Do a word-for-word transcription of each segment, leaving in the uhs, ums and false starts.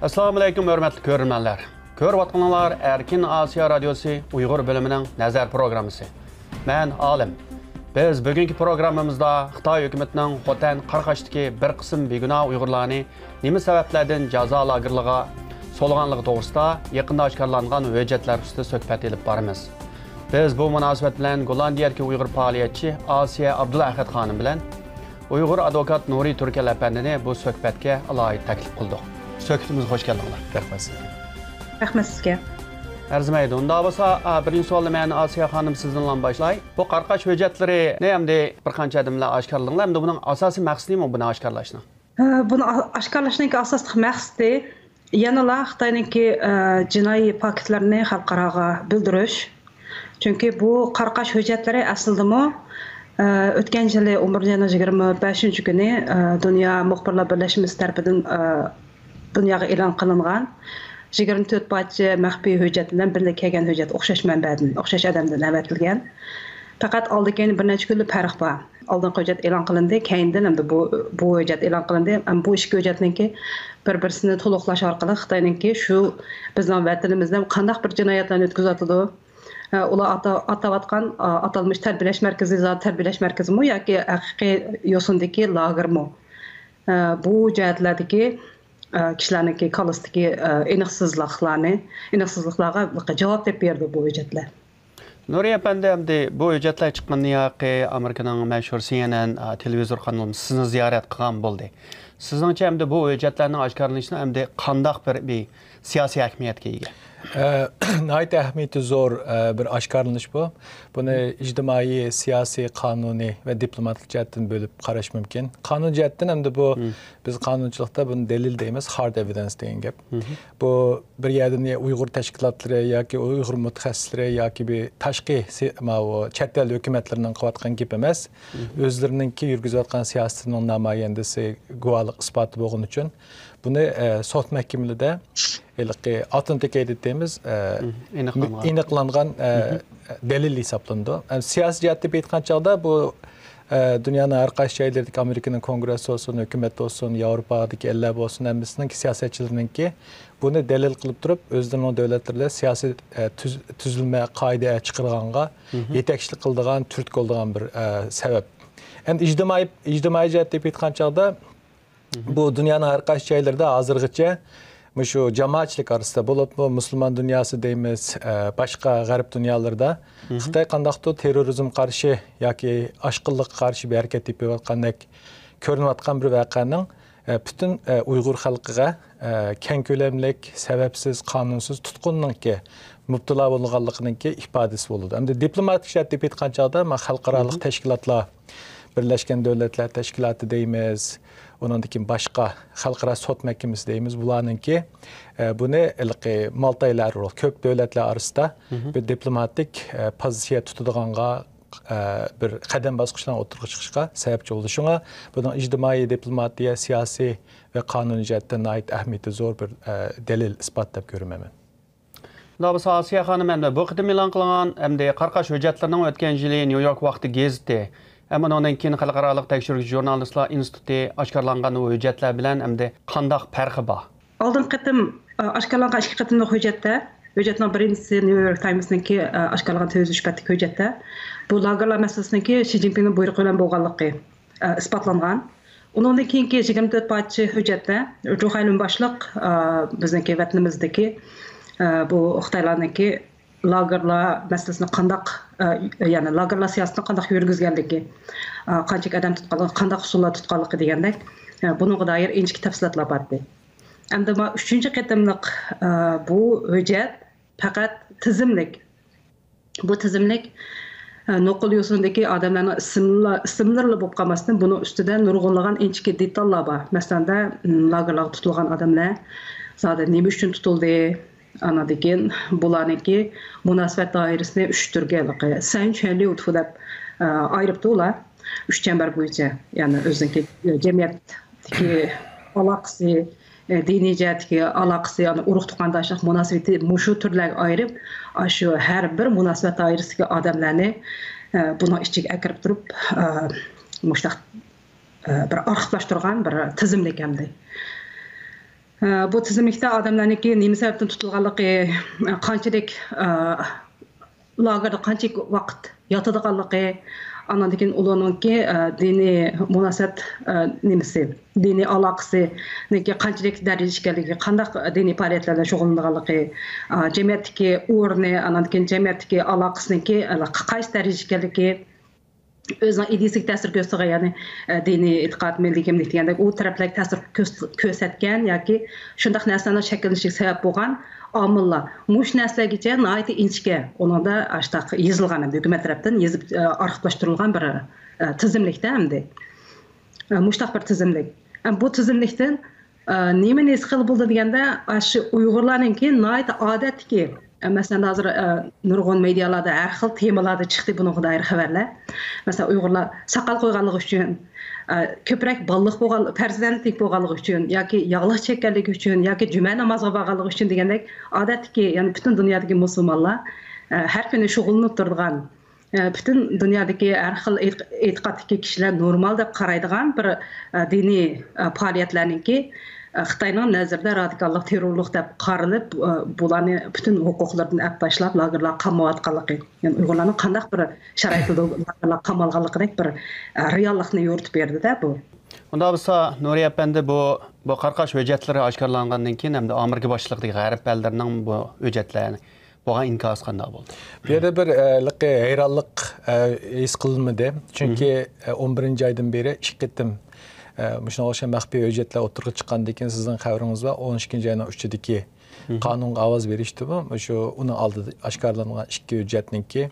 ئەسسالامۇئەلەيكۇم، ھۆرمەتلىك كۆرۈرمەنلەر. كۆرۈۋاتقىنىڭلار ئەركىن ئاسىيا رادىيوسى ئۇيغۇر بۆلۈمىنىڭ نەزەر پروگراممىسى. مەن ئالىم. بىز بۈگۈنكى پروگراممىمىزدا خىتاي ھۆكۈمىتىنىڭ خوتەن قاراقاشتىكى بىر قىسىم بىگۇناھ ئۇيغۇرلارنى نېمە سەۋەبلەردىن جازا لاگېرلىرىغا سولىغانلىقى توغرىسىدا يېقىندا ئاشكارىلانغان ھۆججەتلەر ئۈستىدە سۆھبەت ئېلىپ بارىمىز. بىز بۇ مۇناسىۋەت بىلەن گوللاندىيەدىكى ئۇيغۇر پائالىيەتچى ئاسىيە ئابدۇلئەخەت خانىم بىلەن ئۇيغۇر ئادۋوكات نۇرى تۈركەل ئەپەندىنى بۇ سۆھبەتكە ئالاھىدە تەكلىپ قىلدۇق. سۆھبىتىمىزگە خوش كەلدىڭلار. رەھمەت سىزگە. رەھمەت سىزگە. ئەرزىمەيدۇ. ئۇنداق بولسا، ئا، بىرىنچى سوئالنى مەن ئاسىيە خانىم سىزدىنلا باشلاي. بۇ قاراقاش ھۆججەتلىرىنى ئەمدى بىر قانچە ئادەملەر ئاشكارىلىدىڭلار. ئەمدى بۇنىڭ ئاساسىي مەقسىتى نېمە، بۇنى ئاشكارىلاشنىڭ؟ ئە، بۇنى ئا-، ئاشكارىلاشنىڭكى ئاساسلىق مەقسىتى يەنىلا خىتاينىڭكى، ئە، جىنايى پاكىتلىرىنى خەلقئاراغا بىلدۈرۈش. چۈنكى بۇ قاراقاش ھۆججەتلىرى ئەسلىدىمۇ، ئە، ئۆتكەن يىلى ئون بىرىنچى ئاينىڭ يىگىرمە بەشىنچى كۈنى، ئە، دۇنيا مۇخبىرلار بىرلەشمىسى تەرىپىدىن، ئە، دۇنياغا ئېلان قىلىنغان يىگىرمە تۆت پارچە مەخپىي ھۆججەت بىلەن بىللە كەلگەن ھۆججەت ئوخشاش مەنبەدىن، ئوخشاش ئادەمدىن ئەۋەتىلگەن. پەقەت ئالدى كەينى بىر نەچچە كۈنلا پەرق بار. ئالدىنقى ھۆججەت ئېلان قىلىندى، كەينىدىن ئەمدى بۇ، بۇ ھۆججەت ئېلان قىلىندى. ئەمما بۇ ئىككى ھۆججەتنىڭكى بىر-بىرسىنى تولۇقلاش ئارقىلىق خىتاينىڭكى شۇ بىزنىڭ ۋەتىنىمىزدە قانداق بىر جىنايەتلەرنى ئۆتكۈزۈۋاتىدۇ، ئە، ئۇلار ئاتا-، ئاتاۋاتقان، ئا، ئاتالمىش تەربىيەلەش مەركىزى زادى تەربىيەلەش مەركىزىمۇ ياكى ھەقىقىي يوسۇندىكى لاگېرمۇ؟ ئە، بۇ جەھەتلەردىكى، ئە، كىشىلەرنىڭكى كاللىسىدىكى، ئە، ئېنىقسىزلىقلارنى، ئېنىقسىزلىقلارغا جاۋاب دەپ بېرىدۇ بۇ ھۆججەتلەر. نۇرى ئەپەندى، ئەمدى بۇ ھۆججەتلەر چىققاندىن ياقى ئامېرىكىنىڭ مەشھۇر سى ئېن ئېن، ئا، تېلېۋىزور قانىلىمۇ سىزنى زىيارەت قىلغان بولدى. سىزنىڭچە ئەمدى بۇ ھۆججەتلەرنىڭ ئاشكارىلىنىشىنىڭ ئەمدى قانداق بىر، بىر سىياسىي ئەھمىيەتكە ئىگە؟ ئە، ناھايىتى ئەھمىيىتى زور، ئە، بىر ئاشكارىلىنىش بۇ. بۇنى ئىجتىمائىي، سىياسىي، قانۇنىي ۋە دىپلوماتىك جەھەتتىن بۆلۈپ قاراش مۇمكىن. قانۇن جەھەتتىن ئەمدى بۇ، بىز قانۇنچىلىقتا بۇنى دەلىل دەيمىز، ھارد ئېۋىدېنس دېگەن گەپ. بۇ بىر يەردىن يا ئۇيغۇر تەشكىلاتلىرى ياكى ئۇيغۇر مۇتەخەسسىسلىرى ياكى بىر تاشقى سى-، ماۋۇ چەت ئەل ھۆكۈمەتلىرىنىڭ قىلىۋاتقان گېپى ئەمەس. ئۆزلىرىنىڭكى يۈرگۈزۈۋاتقان سىياسىتىنىڭ نامايەندىسى، گۇۋاھلىق ئىسپاتى بولغىنى ئۈچۈن بۇنى، ئە، سوت مەھكىمىلىرىدە ھېلىقى ئاوتېنتىكەيتېد دەيمىز، ئە، ئېنىقلانغان، ئېنىقلانغان، ئە، دەلىل ھېسابلىنىدۇ. ئە، سىياسىي جەھەتتىن ئېيتقان چاغدا بۇ، ئە، دۇنيانىڭ ھەر قايسى جايلىرىدىكى ئامېرىكىنىڭ كونگرېسسى بولسۇن، ھۆكۈمەت بولسۇن، ياۋروپادىكى ئەللەر بولسۇن، ھەممىسىنىڭكى سىياسەتچىلىرىنىڭكى بۇنى دەلىل قىلىپ تۇرۇپ، ئۆزلىرىنىڭ دۆلەتلىرىدە سىياسىي، ئە، تۈز-، تۈزۈلمە، قائىدە چىقىرغانغا يېتەكچىلىك قىلىدىغان، تۈرتكە بولىدىغان بىر، ئە، سەۋەب. ئەمدى ئىجتىمائىي، ئىجتىمائىي جەھەتتىن ئېيتقان چاغدا، بۇ دۇنيانىڭ ھەر قايسى جايلىرىدا ھازىرغىچە مۇشۇ جامائەتچىلىك ئارىسىدا، بولۇپمۇ مۇسۇلمان دۇنياسى دەيمىز، ئە، باشقا غەرب دۇنيالىرىدا خىتاي قانداقتۇر تېررورىزم قارشى ياكى ئاشقىنلىققا قارشى بىر ھەرىكەت ئېلىپ بېرىۋاتقاندەك كۆرۈنۈۋاتقان بىر ۋەقەنىڭ، ئە، پۈتۈن، ئە، ئۇيغۇر خەلقىگە، ئە، كەڭ كۆلەملىك، سەۋەبسىز، قانۇنسىز تۇتقۇننىڭكى مۇپتىلا بولغانلىقىنىڭكى ئىپادىسى بولىدۇ. ئەمدى دىپلوماتىك جەھەتتىن ئېيتقان چاغدا، مانا، خەلقئارالىق تەشكىلاتلار، بىرلەشكەن دۆلەتلەر تەشكىلاتى دەيمىز، ئۇنىڭدىن كېيىن باشقا خەلقئارا سوت مەھكىمىسى دەيمىز، بۇلارنىڭكى، ئە، بۇنى ھېلىقى مالتايلار، كۆپ دۆلەتلەر ئارىسىدا بىر دىپلوماتىك، ئە، پوزىتسىيە تۇتىدىغانغا، ئە، بىر قەدەم باسقۇچلارنىڭ ئوتتۇرىغا چىقىشقا سەۋەبچى بولىدۇ. شۇڭا بۇنىڭ ئىجتىمائىي، دىپلوماتىيە، سىياسىي ۋە قانۇنىي جەھەتتىن ناھايىتى ئەھمىيىتى زور بىر، ئە، دەلىل، ئىسپات دەپ كۆرىمەن مەن. شۇنداق بولسا، ئاسىيە خانىم، ئەمدى بۇ قېتىم ئېلان قىلىنغان، ئەمدى قاراقاش ھۆججەتلىرىنىڭ ئۆتكەن يىلى نيۇ يورك ۋاقتى گېزىتى ھەم ئۇنىڭدىن كېيىن خەلقئارالىق تەكشۈرگۈچى ژۇرنالىستلار ئىنستىتۇتى ئاشكارىلانغان ھۆججەتلەر بىلەن ئەمدى قانداق پەرقى بار؟ ئالدىنقى قېتىم، ئا، ئاشكارىلانغان ئىككى قېتىملىق ھۆججەتتە، ھۆججەتنىڭ بىرىنچىسى نيۇ يورك تايمسنىڭكى، ئا، ئاشكارىلانغان تۆت يۈز ئۈچ بەتلىك ھۆججەتتە بۇ لاگېرلار مەسىلىسىنىڭكى شى جىنپىڭنىڭ بۇيرۇقى بىلەن بولغانلىقى، ئا، ئىسپاتلانغان. ئۇنىڭدىن كېيىنكى يىگىرمە تۆت پارچە ھۆججەتتە جۇ خەيلۈن باشلىق، ئا، بىزنىڭكى ۋەتىنىمىزدىكى، ئا، بۇ خىتايلارنىڭكى لاگېرلار مەسىلىسىنى قانداق، ئە، يەنى لاگېرلار سىياسىتىنى قانداق يۈرگۈزگەنلىكى، ئە، قانچىلىك ئادەم تۇتقانلىقى، قانداق ئۇسۇللار تۇتقانلىقى دېگەندەك، ئە، بۇنىڭغا دائىر ئىنچىكە تەپسىلاتلار بار ئىدى. ئەمدى مانا ئۈچىنچى قېتىملىق، ئە، بۇ ھۆججەت پەقەت تىزىملىك. بۇ تىزىملىك، ئە، نوقۇل يوسۇندىكى ئادەملەرنىڭ ئىسىملا-، ئىسىملىرىلا بولۇپ قالماستىن، بۇنىڭ ئۈستىدە نۇرغۇنلىغان ئىنچىكە دېتاللار بار. مەسىلەن، دە، م، لاگېرلارغا تۇتۇلغان ئادەملەر، زادى نېمە ئۈچۈن تۇتۇلدى؟ ئانىڭدىن كېيىن بۇلارنىڭكى مۇناسىۋەت دائىرىسىنى ئۈچ تۈرگە، ھېلىقى سەن چۈەن ليۇ تۇ دەپ، ئە، ئايرىپتۇ ئۇلار. ئۈچ چەمبەر بويىچە، يەنى ئۆزىنىڭكى، ئە، جەمئىيەتتىكى ئالاقىسى، ئە، دىنىي جەھەتتىكى ئالاقىسى، يەنى ئۇرۇق تۇغقانداشلىق مۇناسىۋىتى مۇشۇ تۈرلەرگە ئايرىپ، ئاشۇ ھەر بىر مۇناسىۋەت دائىرىسىدىكى ئادەملەرنى، ئە، بۇنىڭ ئىچىگە ئەكىرىپ تۇرۇپ، ئە، مۇشۇنداق، ئە، بىر ئارخىپلاشتۇرغان بىر تىزىملىك ئەمدى. بۇ تىزىملىكتە ئادەملەرنىڭكى نېمە سەۋەبتىن تۇتۇلغانلىقى، قانچىلىك، لاگېردا قانچىلىك ۋاقىت ياتىدىغانلىقى، ئاندىن كېيىن ئۇلارنىڭكى، دىنىي مۇناسىۋەت، نېمىسى، دىنىي ئالاقىسىنىڭكى قانچىلىك دەرىجىدە ئىكەنلىكى، قانداق دىنىي پائالىيەتلەر بىلەن شۇغۇللىنىدىغانلىقى، جەمئىيەتتىكى ئورنى، ئاندىن كېيىن جەمئىيەتتىكى ئالاقىسىنىڭكى قايسى دەرىجىدە ئىكەنلىكى، ئۆزىنىڭ ئىدىيىسىگە تەسىر كۆرسىتىدىغان، يەنى، ئە، دىنىي ئېتىقاد، مىللىي كىملىك دېگەندەك ئۇ تەرەپلەرگە تەسىر كۆرس-، كۆرسەتكەن ياكى شۇنداق نەرسىلەرنىڭ شەكىللىنىشىگە سەۋەب بولغان ئامىللار. مۇشۇ نەرسىلەرگىچە ناھايىتى ئىنچىكە، ئۇنىڭدا ئاشتاق يېزىلغان، ھەم ھۆكۈمەت تەرەپتىن يېزىپ، ئە، ئارخىپلاشتۇرۇلغان بىر، ئە، تىزىملىكتە ئەمدى. ئە، مۇشۇنداق بىر تىزىملىك. ئە، بۇ تىزىملىكتىن ئە، نېمىنى ھېس قىلغىلى بولىدۇ دېگەندە، ئاشۇ ئۇيغۇرلارنىڭكى ناھايىتى ئادەتتىكى، ئە، مەسىلەن، ھازىر، ئە، نۇرغۇن مېدىيالاردا ھەر خىل تېمىلاردا چىقتى بۇنىڭغا دائىر خەۋەرلەر. مەسىلەن، ئۇيغۇرلار ساقال قويغانلىقى ئۈچۈن، ئە، كۆپرەك بالىلىق بولغان، پەرزەنتلىك بولغانلىقى ئۈچۈن ياكى ياغلىق چەككەنلىكى ئۈچۈن ياكى جۈمە نامازىغا بارغانلىقى ئۈچۈن دېگەندەك ئادەتتىكى، يەنى پۈتۈن دۇنيادىكى مۇسۇلمانلار، ئە، ھەر كۈنى شۇغۇللىنىپ تۇرىدىغان، ئە، پۈتۈن دۇنيادىكى ھەر خىل ئېتىق-، ئېتىقادتىكى كىشىلەر نورمال دەپ قارايدىغان بىر، ئە، دىنىي، ئە، پائالىيەتلەرنىڭكى، ئە، خىتاينىڭ نەزىرىدە رادىكاللىق، تېررورلۇق دەپ قارىلىپ، ئە، بۇلارنى پۈتۈن ھوقۇقلىرىدىن ئەپ تاشلاپ، لاگېرلارغا قاماۋاتقانلىقى، يەنى ئۇيغۇرلارنىڭ قانداق بىر شارائىتتا لاگېرلارغا قامالغانلىقىدەك بىر، ئە، رېئاللىقنى يورۇتۇپ بەردى-دە بۇ. ئۇنداق بولسا، نۇرى ئەپەندى، بۇ، بۇ قاراقاش ھۆججەتلىرى ئاشكارىلانغاندىن كېيىن ھەمدە ئامېرىكا باشچىلىقىدىكى غەرب ئەللىرىنىڭ بۇ ھۆججەتلەرنى بولغان ئىنكاسى قانداق بولدى؟ بۇ يەردە بىر، ئە، لىقى ھەيرانلىق، ئە، ھېس قىلىنمىدى. چۈنكى، مم. ئە، ئون بىرىنچى ئايدىن بېرى ئىككى قېتىم، ئە، مۇشۇنىڭغا ئوخشاش مەخپىي ھۆججەتلەر ئوتتۇرىغا چىققاندىن كېيىن سىزنىڭ خەۋىرىڭىز بار، ئون ئىككىنچى ئاينىڭ ئۈچىدىكى مم. قانۇنغا ئاۋاز بېرىشتىمۇ، شۇ ئۇنىڭ ئالدىدا ئاشكارىلانغان ئىككى ھۆججەتنىڭكى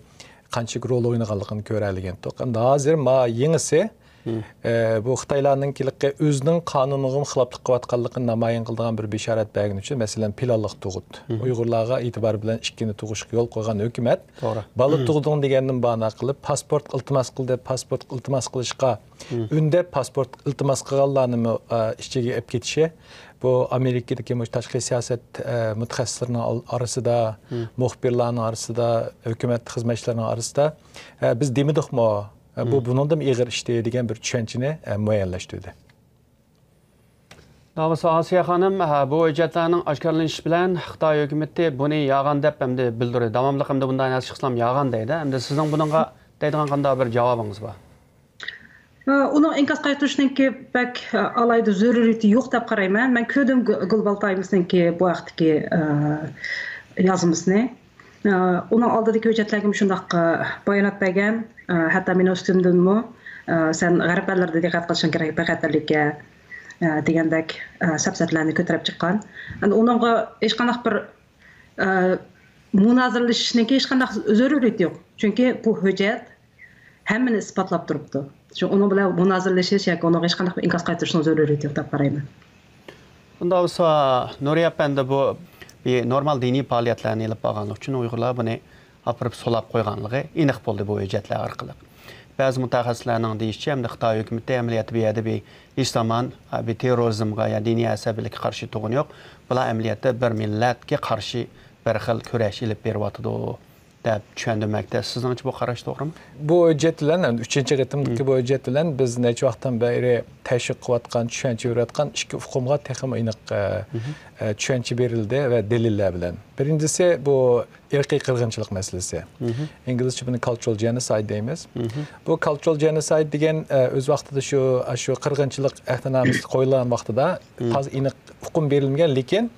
قانچىلىك رول ئوينىغانلىقىنى كۆرەلىگەنتۇق. ئەمدى ھازىر ما يېڭىسى، مم. ئە، بۇ خىتايلارنىڭكىلىقى ئۆزىنىڭ قانۇنىغىمۇ خىلاپلىق قىلىۋاتقانلىقىنى نامايان قىلىدىغان بىر بېشارەت بەرگىنى ئۈچۈن، مەسىلەن، پىلانلىق تۇغۇت. مم. ئۇيغۇرلارغا ئېتىبار بىلەن ئىككىنى تۇغۇشقا يول قويغان ھۆكۈمەت، توغرا. بالا مم. تۇغدۇڭ دېگەندىن باھانە قىلىپ، پاسپورت ئىلتىماس قىل دەپ، پاسپورت ئىلتىماس قىلىشقا مم. ئۈندەپ، پاسپورت ئىلتىماس قىلغانلارنىمۇ، ئە، ئىچىگە ئېلىپ كېتىشى، بۇ ئامېرىكىدىكى مۇشۇ تاشقى سىياسەت، ئە، مۇتەخەسسىسلىرىنىڭ ئال-، ئارىسىدا، مم. مۇخبىرلارنىڭ ئارىسىدا، ھۆكۈمەت خىزمەتچىلىرىنىڭ ئارىسىدا، ئە، بىز دېمىدۇقمۇ؟ ئە، بۇ مم. بۇنىڭدىنمۇ ئېغىر ئىشتى دېگەن بىر چۈشەنچىنى، ئە، مۇئەييەنلەشتۈردى. داۋۇسى ئاسىيە خانىم، ھە، بۇ ھۆججەتلەرنىڭ ئاشكارىلىنىشى بىلەن خىتاي ھۆكۈمىتى بۇنى يالغان دەپ ئەمدى بىلدۈردى. داۋاملىق ئەمدى بۇنداق نەرسە قىلسام يالغان دەيدۇ. ئەمدى سىزنىڭ بۇنىڭغا دەيدىغان قانداق بىر جاۋابىڭىز بار؟ ئۇنىڭ ئىنكاس قايتۇرۇشنىڭكى بەك ئالاھىدە زۆرۈرىيىتى يوق دەپ قارايمەن. مەن كۆردۈم گۇ-، گلوبال تايمسنىڭكى بۇ ھەقتىكى، ئە، يازمىسىنى. ئە، ئۇنىڭ ئالدىدىكى ھۆججەتلەرگىمۇ شۇنداق، ئە، بايانات بەرگەن. ئە، ھەتتا مېنىڭ ئۈستۈمدىنمۇ، ئە، سەن غەرب ئەللىرىدە دىققەت قىلىشىڭ كېرەك بىخەتەرلىككە، ئە، دېگەندەك، ئە، سەپسەتىلەرنى كۆتۈرۈپ چىققان. ئەمدى ئۇنىڭغا ھېچقانداق بىر، ئە، مۇنازىرىلىشىشنىڭكى ھېچقانداق زۆرۈرىيىتى يوق. چۈنكى بۇ ھۆججەت ھەممىنى ئىسپاتلاپ تۇرۇپتۇ. شۇ ئۇنىڭ بىلەن مۇنازىرىلىشىش ياكى ئۇنىڭغا ھېچقانداق بىر ئىنكاس قايتۇرۇشنىڭ زۆرۈرىيىتى يوق دەپ قارايمەن. ئۇنداق بولسا، نۇرى ئەپەندى، بۇ بىر نورمال دىنىي پائالىيەتلەرنى ئېلىپ بارغانلىقى ئۈچۈن ئۇيغۇرلار بۇنى ئاپىرىپ سولاپ قويغانلىقى ئېنىق بولدى بۇ ھۆججەتلەر ئارقىلىق. بەزى مۇتەخەسسىسلەرنىڭ دېيىشىچە، ئەمدى خىتاي ھۆكۈمىتى ئەمەلىيەتتە بۇ يەردە بىر ھېچ زامان، بىر تېررورىزمغا يا دىنىي ئەسەبىيلىككە قارشى تۇرغىنى يوق. بۇلار ئەمەلىيەتتە بىر مىللەتكە قارشى بىر خىل كۈرەش ئېلىپ بېرىۋاتىدۇ دەپ چۈشەندۈرمەكتە. سىزنىڭچە بۇ قاراش توغرىمۇ؟ بۇ ھۆججەت بىلەن، ئۈچىنچى قېتىملىقى مم. بۇ ھۆججەت بىلەن بىز نەچچە ۋاقىتتىن بېرى تەشۋىق قىلىۋاتقان، چۈشەنچە بېرىۋاتقان ئىككى ئۇقۇمغا تېخىمۇ ئېنىق، ئە، مم. ئە، چۈشەنچە بېرىلدى ۋە دەلىللەر بىلەن. بىرىنچىسى، بۇ ئىرقىي قىرغىنچىلىق مەسىلىسى. مم. ئىنگلىزچە بۇنى كالچۇرال جېنوسايد دەيمىز. مم. بۇ كالچۇرال جېنوسايد دېگەن، ئە، ئۆز ۋاقتىدا شۇ، شۇ قىرغىنچىلىق ئەھدىنامىسى قويۇلغان ۋاقتىدا مم. تازا ئېنىق ئۇقۇم بېرىلمىگەن، لېكىن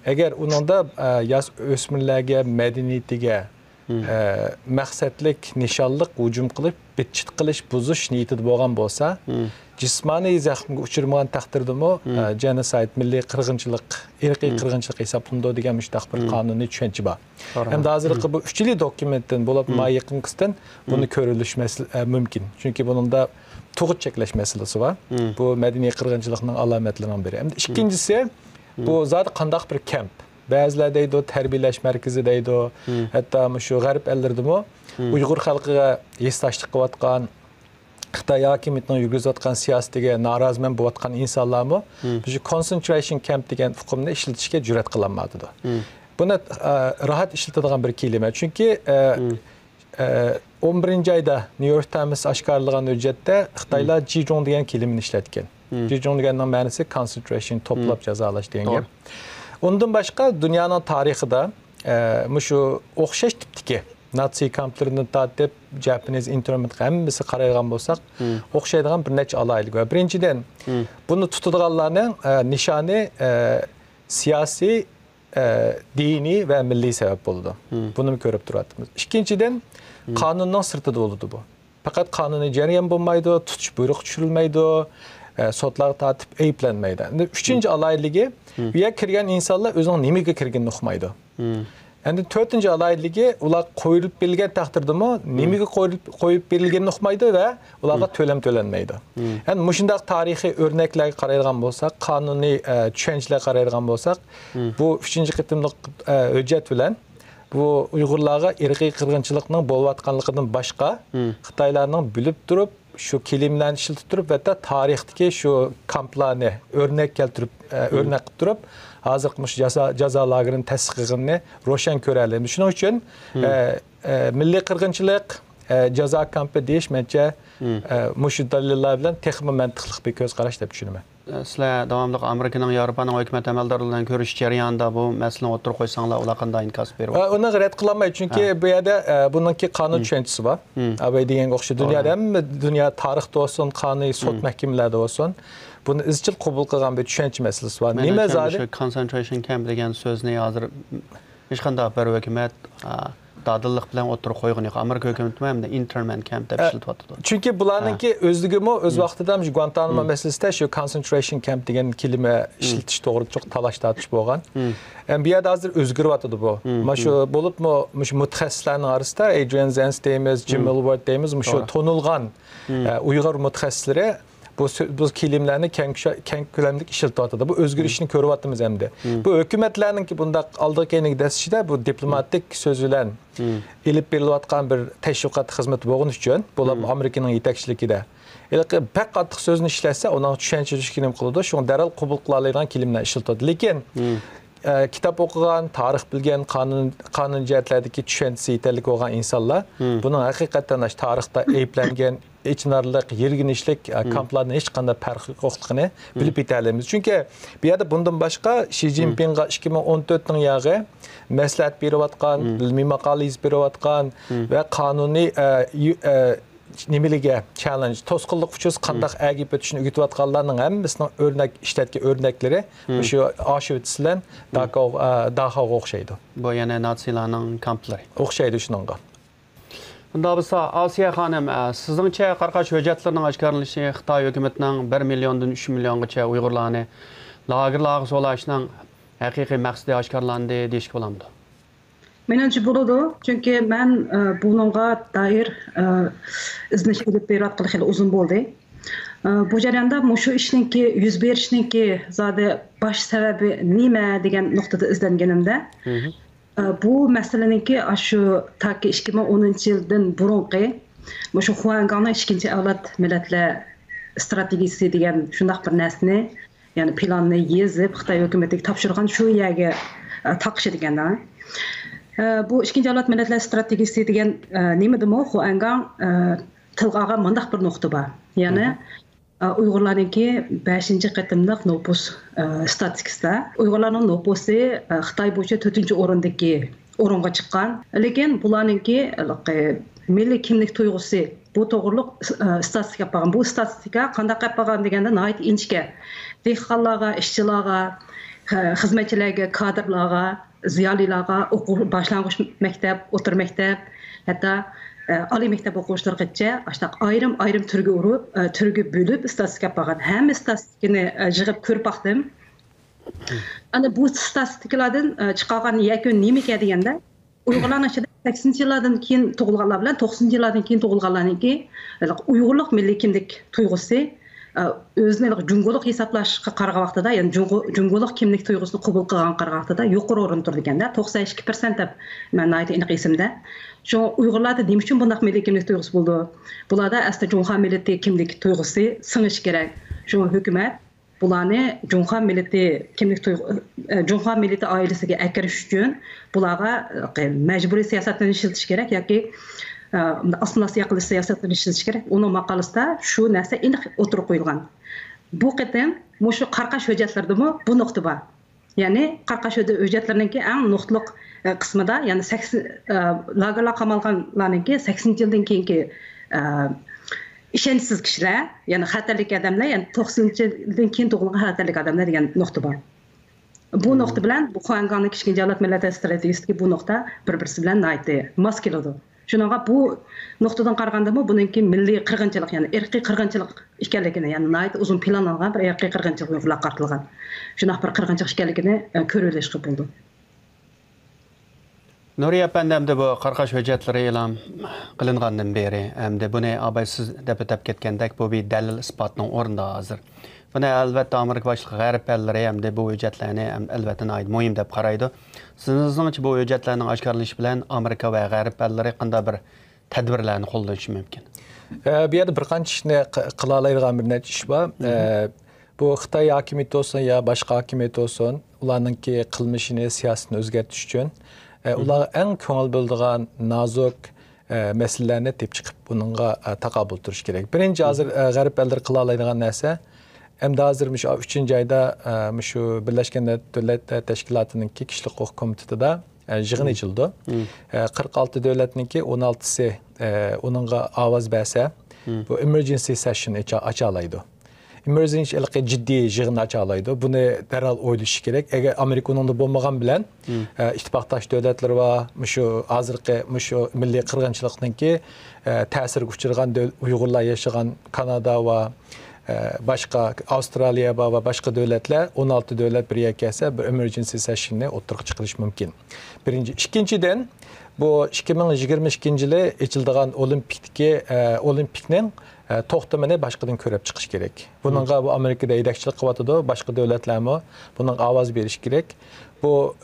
ئەگەر ئۇنىڭدا، ئە، ياش ئۆسمۈرلەرگە، مەدەنىيىتىگە، مم. ئە، مەقسەتلىك، نىشانلىق ھۇجۇم قىلىپ، بىتچىت قىلىش، بۇزۇش نىيىتىدە بولغان بولسا، مم. جىسمانىي زەخمىگە ئۇچرىمىغان تەقدىردىمۇ، مم. ئە، جېنوسايد، مىللىي قىرغىنچىلىق، ئىرقىي مم. قىرغىنچىلىق ھېسابلىنىدۇ دېگەن مۇشۇنداق بىر مم. قانۇنىي چۈشەنچە بار. توغرا. ھەمدە ھازىرقى مم. بۇ ئۈچىلا دوكۇمېنتتىن بولۇپ، مم. ما يېقىنقىسىدىن بۇنى مم. كۆرۈۋېلىش مەسىلە-، ئە، مۇمكىن. چۈنكى بۇنىڭدا تۇغۇت چەكلەش مەسىلىسى بار. مم. بۇ مەدەنىي قىرغىنچىلىقنىڭ ئالامەتلىرىنىڭ بىرى. ئەمدى مم. ئىككىنچىسى، مم. بۇ زادى قانداق بىر كەمپ؟ بەزىلەر دەيدۇ، تەربىيەلەش مەركىزى دەيدۇ. مم. ھەتتا مۇشۇ غەرب ئەللىرىدىمۇ مم. ئۇيغۇر خەلقىگە ھېسداشلىق قىلىۋاتقان، خىتاي ھاكىمىيىتىنىڭ يۈرگۈزۈۋاتقان سىياسىتىگە نارازىمەن بولۇۋاتقان ئىنسانلارمۇ مم. مۇشۇ كونسېنترېيشن كەمپ دېگەن ئۇقۇمنى ئىشلىتىشكە جۈرئەت قىلالمايدۇ. مم. بۇنى، ئە، راھەت ئىشلىتىدىغان بىر كېلىمە. چۈنكى، ئە، مم. ئە، ئون بىرىنچى ئايدا نيۇ يورك تايمس ئاشكارىلىغان ھۆججەتتە خىتايلار مم. جىجۇڭ دېگەن كېلىمىنى ئىشلەتكەن. جىجۇڭ دېگەننىڭ مەنىسى concentration، توپلاپ جازالاش دېگەن گەپ. ئۇندىن باشقا دۇنيانىڭ تارىخىدا، ئە، مۇشۇ ئوخشاش تىپتىكى ناتسىي كامپلىرىدىن تارتىپ Japanese internment ھەممىسى قارايدىغان بولساق، ئوخشايدىغان بىر نەچچە ئالاھىدىلىك بار. بىرىنچىدىن، بۇنى تۇتىدىغانلارنىڭ، ئە، نىشانى، ئە، سىياسىي، ئە، دىنىي ۋە مىللىي سەۋەب بولىدۇ. بۇنىمۇ كۆرۈپ تۇرۇۋاتىمىز. ئىككىنچىدىن، قانۇننىڭ سىرتىدا بولىدۇ بۇ. پەقەت قانۇنىي جەريان بولمايدۇ، تۇتۇش بۇيرۇقى چۈشۈرۈلمەيدۇ، ئە، سوتلارغا تارتىپ ئەيىبلەنمەيدۇ. ئەمدى ئۈچىنچى ئالاھىدىلىكى، بۇ يەرگە كىرگەن ئىنسانلار ئۆزىنىڭ نېمىگە كىرگىنىنى ئۇقمايدۇ. ئەمدى تۆتىنچى ئالاھىدىلىكى، ئۇلار قويۇلۇپ بېرىلگەن تەقدىردىمۇ، نېمىگە قويۇلۇپ، قويۇپ بېرىلگىنىنى ئۇقمايدۇ ۋە ئۇلارغا تۆلەم تۆلەنمەيدۇ. ئەمدى مۇشۇنداق تارىخىي ئۆرنەكلەرگە قارايدىغان بولساق، قانۇنىي، ئە، چۈشەنچىلەرگە قارايدىغان بولساق، بۇ ئۈچىنچى قېتىملىق، ئە، ھۆججەت بىلەن بۇ ئۇيغۇرلارغا ئىرقىي قىرغىنچىلىقنىڭ بولۇۋاتقانلىقىدىن باشقا، خىتايلارنىڭ بىلىپ تۇرۇپ، شۇ كىلىملەرنى ئىشلىتىپ تۇرۇپ، ھەتتا تارىختىكى شۇ كامپلارنى ئۆرنەك كەلتۈرۈپ، ئە، ئۆرنەك قىلىپ تۇرۇپ، ھازىرقى مۇشۇ جازا، جازا لاگېرىنى تەسىس قىلغىنىنى روشەن كۆرەلەيمىز. شۇنىڭ ئۈچۈن، ئە، ئە، مىللىي قىرغىنچىلىق، ئە، جازا كامپى دېيىش، مەنچە، ئە، مۇشۇ دەلىللەر بىلەن تېخىمۇ مەنتىقلىق بىر كۆز قاراش دەپ چۈشىنىمەن. سىلەر داۋاملىق ئامېرىكىنىڭ، ياۋروپانىڭ ھۆكۈمەت ئەمەلدارلىرى بىلەن كۆرۈشۈش جەريانىدا بۇ مەسىلىنى ئوتتۇرىغا قويساڭلار، ئۇلار قانداق ئىنكاس بېرىۋاتىدۇ؟ ئۇنىڭغا رەت قىلالمايدۇ، چۈنكى بۇ يەردە، ئە، بۇنىڭكى قانۇن چۈشەنچىسى بار. ئەۋەي دېگەنگە ئوخشاش. دۇنيادا ھەممە دۇنيا تارىختا بولسۇن، قانۇنىي سوت مەھكىمىلەردە بولسۇن، بۇنى ئىزچىل قوبۇل قىلغان بىر چۈشەنچە مەسىلىسى بار. نېمە زادى؟ شۇ كونسېنترېيشن كەمپ دېگەن سۆزنى ھازىر ھېچقانداق بىر ھۆكۈمەت، ئا، دادىللىق بىلەن ئوتتۇرىغا قويغىنى يوق. ئامېرىكا ھۆكۈمىتىمۇ ھەمدە ئىنتېرنمېنت كەمپ دەپ ئە، ئىشلىتىۋاتىدۇ. چۈنكى بۇلارنىڭكى ئۆزلۈكىمۇ ئۆز ۋاقتىدا مۇشۇ گۇانتانامو مەسىلىسىدە شۇ كونسېنترېيشن كەمپ دېگەن كېلىمە ئىشلىتىش توغرىلىق چوڭ تالاش-تارتىش بولغان. ئەمما بۇ يەردە ھازىر ئۆزگىرىۋاتىدۇ بۇ. مانا شۇ بولۇپمۇ مۇشۇ مۇتەخەسسىسلەرنىڭ ئارىسىدا ئېدرىيەن زېنس دەيمىز، جىم ئېلۋارد دەيمىز، مۇشۇ تونۇلغان، ئە، ئۇيغۇر مۇتەخەسسىسلىرى بۇ سۆ-، بۇ كىلىملەرنى كەڭ كۈشە-، كەڭ كۆلەملىك ئىشلىتىۋاتىدۇ. بۇ ئۆزگىرىشنى كۆرۈۋاتىمىز ئەمدى. بۇ ھۆكۈمەتلەرنىڭكى بۇنداق ئالدىغا كەينىگە دەسسىشىدە بۇ دىپلوماتىك سۆز بىلەن ئېلىپ بېرىلىۋاتقان بىر تەشۋىقات خىزمىتى بولغىنى ئۈچۈن، بولۇپمۇ ئامېرىكىنىڭ يېتەكچىلىكىدە ھېلىقى بەك قاتتىق سۆزنى ئىشلەتسە، ئۇنىڭغا چۈشەنچە بېرىشكە نېمە قىلىدۇ؟ شۇڭا دەرھال قوبۇل قىلالايدىغان كىلىملەرنى ئىشلىتىۋاتىدۇ. لېكىن، ئە، كىتاب ئوقۇغان، تارىخ بىلگەن، قانۇن، قانۇن جەھەتلەردىكى چۈشەنچىسى يېتەرلىك بولغان ئىنسانلار بۇنىڭ ھەقىقەتەن ئاشۇ تارىختا ئەيىبلەنگەن، ئېچىنارلىق، يىرگىنچلىك، ئە، كامپلاردىن ھېچقانداق پەرقى يوقلۇقىنى بىلىپ يېتەلەيمىز. چۈنكى بۇ يەردە بۇندىن باشقا شى جىنپىڭغا ئىككى مىڭ ئون تۆتىنىڭ ياغى مەسلىھەت بېرىۋاتقان، ئىلمىي ماقالە يېزىپ بېرىۋاتقان ۋە قانۇنىي، ئە، يۇ-، ئە، نېمىلىگە، چاللېنج، توسقۇنلۇق ئۇچرىسا قانداق ئەگىپ ئۆتۈشنى ئۆگىتىۋاتقانلارنىڭ ھەممىسىنىڭ ئۆرنەك، ئىشلەتكەن ئۆرنەكلىرى مۇشۇ ئاشېۋىتس بىلەن داكاۋ-، ئە، داخاۋغا ئوخشايدۇ. بۇ يەنە ناتسىيلارنىڭ كامپلىرى. ئوخشايدۇ شۇنىڭغا. ئۇنداق بولسا، ئاسىيە خانىم، ئە، سىزنىڭچە قاراقاش ھۆججەتلىرىنىڭ ئاشكارىلىنىشى خىتاي ھۆكۈمىتىنىڭ بىر مىليوندىن ئۈچ مىليونغىچە ئۇيغۇرلارنى لاگېرلارغا سولاشنىڭ ھەقىقىي مەقسىتى ئاشكارىلاندى دېيىشكە بولامدۇ؟ مېنىڭچە بولىدۇ، چۈنكى مەن، ئە، بۇنىڭغا دائىر، ئە، ئىزدىنىش ئېلىپ بېرىۋاتقىلى خېلى ئۇزۇن بولدى. ئە، بۇ جەرياندا مۇشۇ ئىشنىڭكى يۈز بېرىشنىڭكى زادى باش سەۋەبى نېمە دېگەن نۇقتىدا ئىزدەنگىنىمدە، ئە، بۇ مەسىلىنىڭكى ئاشۇ تاكى ئىككى مىڭ ئونىنچى يىلدىن بۇرۇنقى مۇشۇ خۇەنگاڭنىڭ ئىككىنچى ئەۋلاد مىللەتلەر ئىستراتېگىيىسى دېگەن شۇنداق بىر نەرسىنى، يەنى پىلاننى يېزىپ، خىتاي ھۆكۈمىتىگە تاپشۇرغان شۇ يەرگە، ئە، تاقىشىدىكەن. ئە، بۇ ئىككىنچى ئەۋلاد مىللەتلەر ئىستراتېگىيىسى دېگەن، ئە، نېمىدىمۇ خۇەنگاڭ، ئە، تىلغا ئالغان مۇنداق بىر نۇقتا بار. يەنى، ئە، ئۇيغۇرلارنىڭكى بەشىنچى قېتىملىق نوپۇس، ئە، ستاتىستىكىسىدا ئۇيغۇرلارنىڭ نوپۇسى، ئە، خىتاي بويىچە تۆتىنچى ئورۇندىكى ئورۇنغا چىققان. لېكىن بۇلارنىڭكى، ئە، مىللىي كىملىك تۇيغۇسى بۇ توغرۇلۇق، ئە، ستاتىستىكا ئېلىپ بارغان. بۇ ستاتىستىكا قانداق ئېلىپ بارغان دېگەندە ناھايىتى ئىنچىكە. دېھقانلارغا، ئىشچىلارغا، خە-، خىزمەتچىلەرگە، كادىرلارغا، زىيالىيلارغا، ئوقۇ-، باشلانغۇچ مەكتەپ، ئوتتۇرا مەكتەپ، ھەتتا، ئە، ئالىي مەكتەپ ئوقۇغۇچىلىرىغىچە ئاشۇنداق ئايرىم-ئايرىم تۈرگە ئۇرۇپ، ئە، تۈرگە بۆلۈپ ستاتىستىكا ئېلىپ بارغان. ھەممە ستاتىستىكىنى، ئە، يىغىپ كۆرۈپ باقتىم. ئەنە بۇ ستاتىستىكىلاردىن، ئە، چىقارغان يەكۈن نېمىكەن دېگەندە، ئۇيغۇرلارنىڭ ئىچىدە سەكسىنىنچى يىللاردىن كېيىن تۇغۇلغانلار بىلەن توقسىنىنچى يىللاردىن كېيىن تۇغۇلغانلارنىڭكى ئۇيغۇرلۇق مىللىي كىملىك تۇيغۇسى، ئە، ئۆزىنى جۇڭگولۇق ھېسابلاشقا قارىغان ۋاقتىدا، يەنى جۇڭگو-، جۇڭگولۇق كىملىك تۇيغۇسىنى قوبۇل قىلغانغا قارىغان ۋاقتىدا يۇقىرى ئورۇندا تۇرىدىكەن-دە، توقسان ئىككى پىرسەنت دەپ مەن ناھايىتى ئېنىق ئېسىمدە. شۇڭا ئۇيغۇرلاردا نېمە ئۈچۈن بۇنداق مىللىي كىملىك تۇيغۇسى بولىدۇ؟ بۇلاردا ئەسلى جۇڭخۇا مىللىتى كىملىك تۇيغۇسى سىڭىشى كېرەك. شۇڭا ھۆكۈمەت بۇلارنى جۇڭخۇا مىللىتى كىملىك تۇيغۇ-، ئە، جۇڭخۇا مىللىتى ئائىلىسىگە ئەكىرىش ئۈچۈن بۇلارغا، ئە، مەجبۇرىي سىياسەتلەرنى ئىشلىتىش كېرەك ياكى، ئە، ئاسسىمىلياتسىيە قىلىش سىياسەتلىرىنى ئىشلىتىش كېرەك. ئۇنىڭ ماقالىسىدە شۇ نەرسە ئېنىق ئوتتۇرىغا قويۇلغان. بۇ قېتىم مۇشۇ قارقاش ھۆججەتلىرىدىمۇ بۇ نۇقتا بار. يەنى قارقاش ھۆججەتلىرىنىڭكى ئەڭ نۇقتىلىق، ئە، قىسمىدا، يەنى سەكسىن، ئە، لاگېرلارغا قامالغانلارنىڭكى سەكسىنىنچى يىلدىن كېيىنكى، ئە، ئىشەنچسىز كىشىلەر، يەنى خەتەرلىك ئادەملەر، يەنى توقسىنىنچى يىلدىن كېيىن تۇغۇلغان خەتەرلىك ئادەملەر دېگەن نۇقتا بار. بۇ نۇقتا بىلەن بۇ خۇەنگاڭنىڭ ئىككىنچى ئەۋلاد مىللەتلەر ئىستراتېگىيىسىدىكى بۇ نۇقتا بىر-بىرسى بىلەن ناھايىتى ماس كېلىدۇ. شۇنىڭغا بۇ نۇقتىدىن قارىغاندىمۇ بۇنىڭكى مىللىي قىرغىنچىلىق، يەنى ئىرقىي قىرغىنچىلىق ئىكەنلىكىنى، يەنى ناھايىتى ئۇزۇن پىلانلانغان بىر ئىرقىي قىرغىنچىلىق، ئۇيغۇرلارغا قارىتىلغان شۇنداق بىر قىرغىنچىلىق ئىكەنلىكىنى، ئە، كۆرۈۋېلىشقا بولىدۇ. نۇرىيە ئەپەندى، ئەمدى بۇ قارقاش ھۆججەتلىرى ئېلان قىلىنغاندىن بېرى، ئەمدى بۇنى ئاباي سىز دەپ ئۆتۈپ كەتكەندەك، بۇ بىر دەلىل ئىسپاتنىڭ ئورنىدا ھازىر. بۇنى، ئەلۋەتتە، ئامېرىكا باشلىق غەرب ئەللىرى ئەمدى بۇ ھۆججەتلەرنى، ئەم، ئەلۋەتتە، ناھايىتى مۇھىم دەپ قارايدۇ. سىزنىڭچە، بۇ ھۆججەتلەرنىڭ ئاشكارىلىنىشى بىلەن ئامېرىكا ۋە غەرب ئەللىرى قانداق بىر تەدبىرلەرنى قوللىنىشى مۇمكىن؟ ئە، بۇ يەردە بىر قانچە ئىشنى ق-، قىلالايدىغان بىر نەچچە ئىش بار. ئە، بۇ خىتاي ھاكىمىيىتى بولسۇن يا باشقا ھاكىمىيەت بولسۇن، ئۇلارنىڭكى قىلمىشىنى، سىياسىتىنى ئۆزگەرتىش ئۈچۈن، ئە، ئۇلارغا ئەڭ كۆڭۈل بۆلىدىغان نازۇك، ئە، مەسىلىلەرنى تېپىپ چىقىپ، بۇنىڭغا، ئە، تاقابىل تۇرۇش كېرەك. بىرىنچى، ھازىر، ئە، غەرب ئەللىرى قىلالايدىغان نەرسە، ئەمدى ھازىر مۇشۇ ئۈچىنچى ئايدا، ئە، مۇشۇ بىرلەشكەن دۆلەتلەر تەشكىلاتىنىڭكى كىشىلىك ھوقۇق كومىتېتىدا، ئە، يىغىن ئېچىلىدۇ. ئە، قىرىق ئالتە دۆلەتنىڭكى ئون ئالتىسى، ئە، ئۇنىڭغا ئاۋاز بەرسە، بۇ ئېمېرجېنسى سېشن ئاچالايدۇ. ئېمېرجېنسى ھېلىقى جىددىي يىغىن ئاچالايدۇ. بۇنى دەرھال ئويلىشىش كېرەك. ئەگەر ئامېرىكا ئۇنىڭدا بولمىغان بىلەن، ئە، ئىتتىپاقداش دۆلەتلىرى بار، مۇشۇ ھازىرقى مۇشۇ مىللىي قىرغىنچىلىقنىڭكى، ئە، تەسىرگە ئۇچرىغان دۆل-، ئۇيغۇرلار ياشىغان كانادا ۋە، ئە، باشقا ئاۋسترالىيە بار ۋە باشقا دۆلەتلەر، ئون ئالتە دۆلەت بىر يەرگە كەلسە، بىر ئېمېرجېنسى سېشننى ئوتتۇرىغا چىقىرىش مۇمكىن. بىرىنچى. ئىككىنچىدىن، بۇ ئىككى مىڭ يىگىرمە ئىككىنچى يىلى ئېچىلىدىغان ئولىمپىكتىكى، ئە، ئولىمپىكنىڭ، ئە، توختىمىنى باشقىدىن كۆرۈپ چىقىش كېرەك. بۇنىڭغا بۇ ئامېرىكىدا يېتەكچىلىك قىلىۋاتىدۇ، باشقا دۆلەتلەرمۇ بۇنىڭغا ئاۋاز بېرىشى كېرەك. بۇ،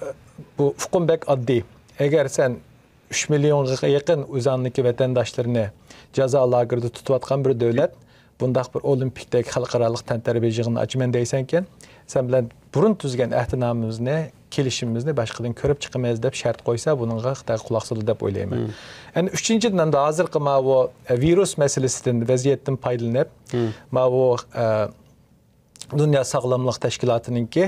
بۇ ئۇقۇم بەك ئاددىي. ئەگەر سەن ئۈچ مىليونغا يېقىن ئۆزۈڭنىڭكى ۋەتەنداشلىرىنى جازا لاگېرىدا تۇتۇۋاتقان بىر دۆلەت بۇنداق بىر ئولىمپىكتەك خەلقئارالىق تەنتەربىيە يىغىنىنى ئاچىمەن دەيسەنكەن، سەن بىلەن بۇرۇن تۈزگەن ئەھدىنامىمىزنى، كېلىشىمىمىزنى باشقىدىن كۆرۈپ چىقىمىز دەپ شەرت قويسا، بۇنىڭغا خىتاي قۇلاق سالىدۇ دەپ ئويلايمەن. ئەنە ئۈچىنچىدىن، ئەمدى ھازىرقى ماۋۇ، ئە، ۋىرۇس مەسىلىسىدىن، ۋەزىيەتتىن پايدىلىنىپ، ماۋۇ، ئە، دۇنيا ساغلاملىق تەشكىلاتىنىڭكى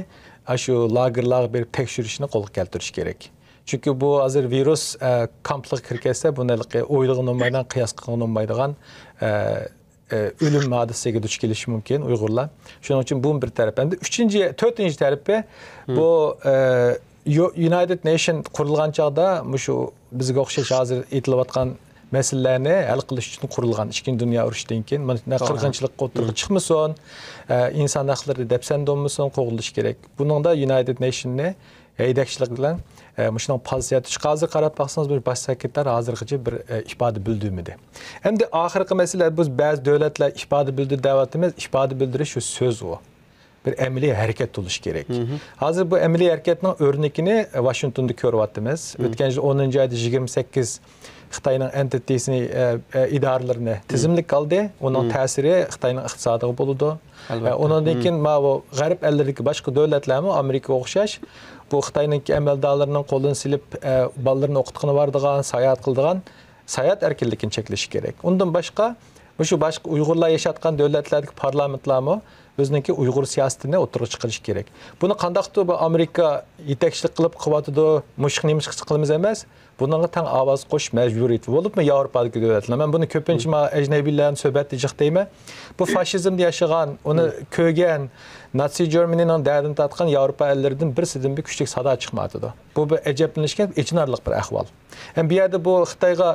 ئاشۇ لاگېرلارغا بېرىپ تەكشۈرۈشنى قولغا كەلتۈرۈش كېرەك. چۈنكى بۇ ھازىر ۋىرۇس، ئە، كامپلىققا كىرىپ كەتسە، بۇنى ھېلىقى ئويلىغىلى بولمايدىغان، قىياس قىلغىلى بولمايدىغان، ئە، ئە، ئۆلۈم ھادىسىسىگە دۇچ كېلىشى مۇمكىن ئۇيغۇرلار. شۇنىڭ ئۈچۈن بۇمۇ بىر تەرەپ. ئەمدى ئۈچىنچى، تۆتىنچى تەرىپى، بۇ، ئە، يۇ-، يۇنايتېد نېيشن قۇرۇلغان چاغدا مۇشۇ بىزگە ئوخشاش ھازىر ئېيتىلىۋاتقان مەسىلىلەرنى ھەل قىلىش ئۈچۈن قۇرۇلغان، ئىككىنچى دۇنيا ئۇرۇشىدىن كېيىن. مانا، قىرغىنچىلىق ئوتتۇرىغا چىقمىسۇن، ئە، ئىنسان ھەقلىرى دەپسەندە بولمىسۇن، قوغدىلىشى كېرەك. بۇنىڭدا يۇنايتېد نېيشننى ھەيدەكچىلىك بىلەن، ئە، مۇشۇنىڭ پازىتىيەتى. ھازىر قاراپ باقسىڭىز، بۇ باش سېكرېتار ھازىرغىچە بىر، ئە، ئىپادە بىلدۈرمىدى. ئەمدى ئاخىرقى مەسىلە، بىز بەزى دۆلەتلەر ئىپادە بىلدۈردى دەۋاتىمىز. ئىپادە بىلدۈرۈش شۇ سۆز ئۇ. بىر ئەمەلىي ھەرىكەت بولۇشى كېرەك. ھازىر بۇ ئەمەلىي ھەرىكەتنىڭ ئۆرنىكىنى ۋاشىنگتوندا كۆرۈۋاتىمىز. ئۆتكەن يىل ئونىنچى ئايدا يىگىرمە سەككىز خىتاينىڭ ئېنتىتىسىنى، ئە، ئە، ئىدارىلىرىنى تىزىملىككە ئالدى. ئۇنىڭ تەسىرى خىتاينىڭ ئىقتىسادىغا بولىدۇ. ئە، ئۇنىڭدىن كېيىن ماۋۇ غەرب ئەللىرىدىكى باشقا دۆلەتلەرمۇ ئامېرىكىغا ئوخشاش بۇ خىتاينىڭكى ئەمەلدارلىرىنىڭ قولىنى سېلىپ، ئە، بالىلىرىنى ئوقۇتقىلى بارىدىغان، ساياھەت قىلىدىغان ساياھەت ئەركىنلىكىنى چەكلىشى كېرەك. ئۇندىن باشقا، مۇشۇ باشقا ئۇيغۇرلار ياشاۋاتقان دۆلەتلەردىكى پارلامېنتلارمۇ ئۆزىنىڭكى ئۇيغۇر سىياسىتىنى ئوتتۇرىغا چىقىرىشى كېرەك. بۇنى قانداقتۇر بۇ ئامېرىكا يېتەكچىلىك قىلىپ قىلىۋاتىدۇ، مۇشۇ نېمىشقا قىلىمىز ئەمەس، بۇنىڭغا تەڭ ئاۋاز قوشۇش مەجبۇرىيىتى، بولۇپمۇ ياۋروپادىكى دۆلەتلەر. مەن بۇنى كۆپىنچە مانا ئەجنەبىيلەرنىڭ سۆھبەتتە جىق دەيمەن. بۇ فاشىزمدا ياشىغان، ئۇنى كۆرگەن، ناتسى جېرمىنىنىڭ دەردىنى تارتقان ياۋروپا ئەللىرىدىن بىرسىدىن بىر كۈچلۈك سادا چىقمايۋاتىدۇ. بۇ بىر ئەجەبلىنىشكە ئېچىنارلىق بىر ئەھۋال. ھەم بۇ يەردە بۇ خىتايغا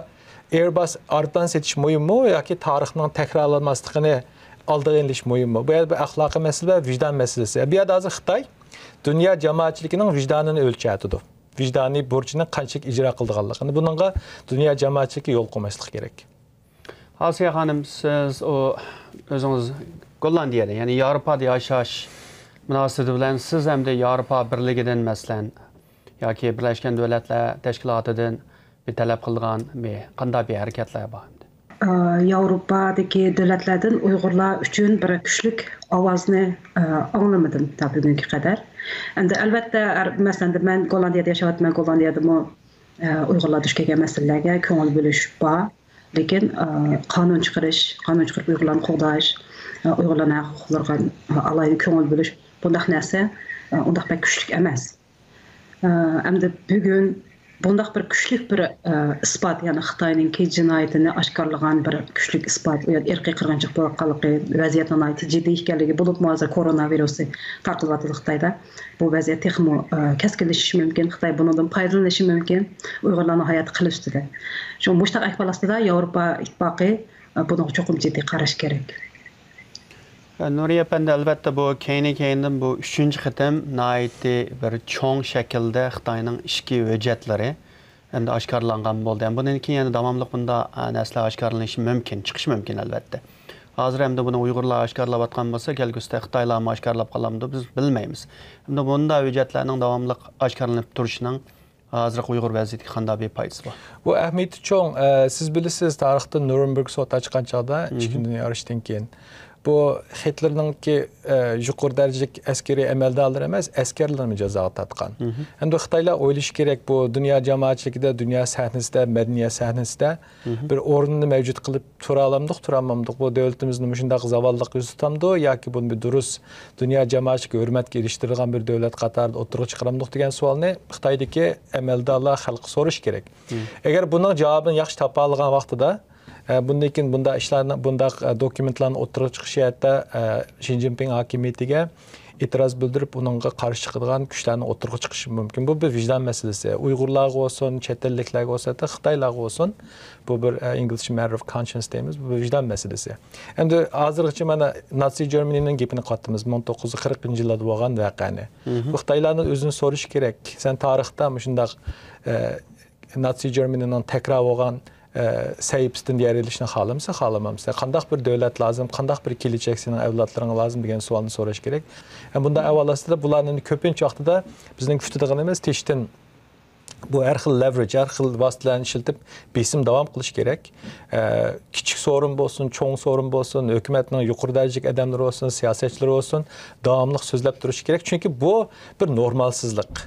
ئېرباس ئارتان سېتىش مۇھىممۇ ياكى تارىخنىڭ تەكرارلانماسلىقىنى ئالدىغا ئېلىش مۇھىممۇ؟ بۇ يەردە بىر ئەخلاقىي مەسىلە ۋە ۋىجدان مەسىلىسى. بۇ يەردە ھازىر خىتاي دۇنيا جامائەتچىلىكىنىڭ ۋىجدانىنى ئۆلچەۋاتىدۇ. ۋىجدانىي بۇرچىنى قانچىلىك ئىجرا قىلىدىغانلىقىنى. بۇنىڭغا دۇنيا جامائەتچىلىكى يول قويماسلىقى كېرەك. ئاسىيە خانىم، سىز ئۇ ئۆزىڭىز گوللاندىيەدە، يەنى ياۋروپادا ياشاش مۇناسىۋىتى بىلەن سىز ئەمدى ياۋروپا بىرلىكىدىن، مەسىلەن، ياكى بىرلەشكەن دۆلەتلەر تەشكىلاتىدىن بىر تەلەپ قىلىدىغان بىر قانداق بىر ھەرىكەتلەر بار ئەمدى؟ ئا، ياۋروپادىكى دۆلەتلەردىن ئۇيغۇرلار ئۈچۈن بىر كۈچلۈك ئاۋازنى، ئا، ئاڭلىمىدىم تا بۈگۈنگە قەدەر. ئەمدى ئەلۋەتتە، ھەر، مەسىلەن، مەن گوللاندىيەدە ياشاۋاتىمەن، گوللاندىيەدىمۇ، ئا، ئۇيغۇرلار دۇچ كەلگەن مەسىلىلەرگە كۆڭۈل بۆلۈش بار. لېكىن، ئا، قانۇن چىقىرىش، قانۇن چىقىرىپ ئۇيغۇرلارنى قوغداش، ئۇيغۇرلارنىڭ ھەق ھوقۇقلىرىغا ئالاھىدە كۆڭۈل بۆلۈش، بۇنداق نەرسە ئۇنداق بەك كۈچلۈك ئەمەس. ئەمدى بۈگۈن بۇنداق بىر كۈچلۈك بىر ئىسپات، يەنى خىتاينىڭكى جىنايىتىنى ئاشكارىلىغان بىر كۈچلۈك ئىسپات، ئۇ يەردە ئىرقىي قىرغىنچىلىق بولۇۋاتقانلىقى، ۋەزىيەتنىڭ ناھايىتى جىددىي ئىكەنلىكى، بولۇپمۇ ھازىر كورونا ۋىرۇسى تارقىلىۋاتىدۇ خىتايدا. بۇ ۋەزىيەت تېخىمۇ كەسكىنلىشىشى مۇمكىن، خىتاي بۇنىڭدىن پايدىلىنىشى مۇمكىن، ئۇيغۇرلارنىڭ ھاياتى خەۋپ ئۈستىدە. شۇڭا مۇشۇنداق ئەھۋال ئاستىدا ياۋروپا ئىتتىپاقى بۇنىڭغا چوقۇم جىددىي قاراش كېرەك. نۇرى ئەپەندى، ئەلۋەتتە، بۇ كەينى-كەينىدىن بۇ ئۈچىنچى قېتىم ناھايىتى بىر چوڭ شەكىلدە خىتاينىڭ ئىچكى ھۆججەتلىرى ئەمدى ئاشكارىلانغان بولدى. ھەم بۇندىن كېيىن يەنە داۋاملىق بۇنداق، ئە، نەرسىلەر ئاشكارىلىنىشى مۇمكىن، چىقىشى مۇمكىن، ئەلۋەتتە. ھازىر ئەمدى بۇنى ئۇيغۇرلار ئاشكارىلاۋاتقان بولسا، كەلگۈسىدە خىتايلارمۇ ئاشكارىلاپ قالامدۇ، بىز بىلمەيمىز. ئەمدى بۇنداق ھۆججەتلەرنىڭ داۋاملىق ئاشكارىلىنىپ تۇرۇشىنىڭ ھازىرقى ئۇيغۇر ۋەزىيىتىگە قانداق بىر پايدىسى بار؟ بۇ ئەھمىيىتى چوڭ. ئە، سىز بىلىسىز، تارىختا نۇرنبېرگ سوت ئاچقان چاغدا، ئىككىنچى دۇنيا ئۇرۇشىدىن كېيىن، بۇ خىتلېرنىڭكى، ئە، يۇقىرى دەرىجىلىك ئەسكىرىي ئەمەلدارلىرى ئەمەس، ئەسكەرلىرىمۇ جازاغا تارتقان. ئەمدى خىتايلار ئويلىشى كېرەك، بۇ دۇنيا جامائەتچىلىكىدە، دۇنيا سەھنىسىدە، مەدەنىيەت سەھنىسىدە بىر ئورنىنى مەۋجۇت قىلىپ تۇرالامدۇق، تۇرالمامدۇق؟ بۇ دۆلىتىمىزنى مۇشۇنداق زاۋاللىققا يۈز تۇتامدۇ ياكى بۇنى بىر دۇرۇس دۇنيا جامائەتچىلىكى ھۆرمەتكە ئېرىشتۈرىدىغان بىر دۆلەت قاتارىدا ئوتتۇرىغا چىقىرامدۇق دېگەن سوئالنى خىتايدىكى ئەمەلدارلار خەلققە سورىشى كېرەك. ئەگەر بۇنىڭ جاۋابىنى ياخشى تاپالىغان ۋاقتىدا، ئە، بۇندىن كېيىن بۇنداق ئىشلارنى، بۇنداق، ئە، دوكۇمېنتلارنى ئوتتۇرىغا چىقىشى، ھەتتا، ئە، شى جىنپىڭ ھاكىمىيىتىگە ئېتىراز بىلدۈرۈپ، ئۇنىڭغا قارشى چىقىدىغان كۈچلەرنىڭ ئوتتۇرىغا چىقىشى مۇمكىن. بۇ بىر ۋىجدان مەسىلىسى. ئۇيغۇرلارغا بولسۇن، چەت ئەللىكلەرگە بولسۇن، ھەتتا خىتايلارغا بولسۇن، بۇ بىر، ئە، ئىنگلىزچە matter of conscience دەيمىز، بۇ بىر ۋىجدان مەسىلىسى. ئەمدى ھازىرغىچە مانا ناتسى جېرمىنىنىڭ گېپىنى قىلىۋاتىمىز، مىڭ توققۇز يۈز قىرىقىنچى يىللاردا بولغان ۋەقەنى. بۇ خىتايلارنىڭ ئۆزىنى سورىشى كېرەك. سەن تارىختا مۇشۇنداق، ئە، ناتسى جېرمىنىنىڭ تەكرار بولغان، ئە، سەھىپىسىدىن يەر ئېلىشنى خالىمىسا، خالىمامسا، قانداق بىر دۆلەت لازىم، قانداق بىر كېلەچەك سېنىڭ ئەۋلادلىرىڭغا لازىم دېگەن سوئالنى سوراش كېرەك. ئە، بۇنداق ئەھۋال ئاستىدا بۇلارنى كۆپىنچە ۋاقتىدا بىزنىڭ كۈتىدىغىنىمىز تېشتىن بۇ ھەر خىل leverage، ھەر خىل ۋاسىتىلەرنى ئىشلىتىپ بېسىم داۋام قىلىش كېرەك. ئە، كىچىك سورۇن بولسۇن، چوڭ سورۇن بولسۇن، ھۆكۈمەتنىڭ يۇقىرى دەرىجىلىك ئادەملىرى بولسۇن، سىياسەتچىلىرى بولسۇن، داۋاملىق سۆزلەپ تۇرۇشى كېرەك. چۈنكى بۇ بىر نورمالسىزلىق.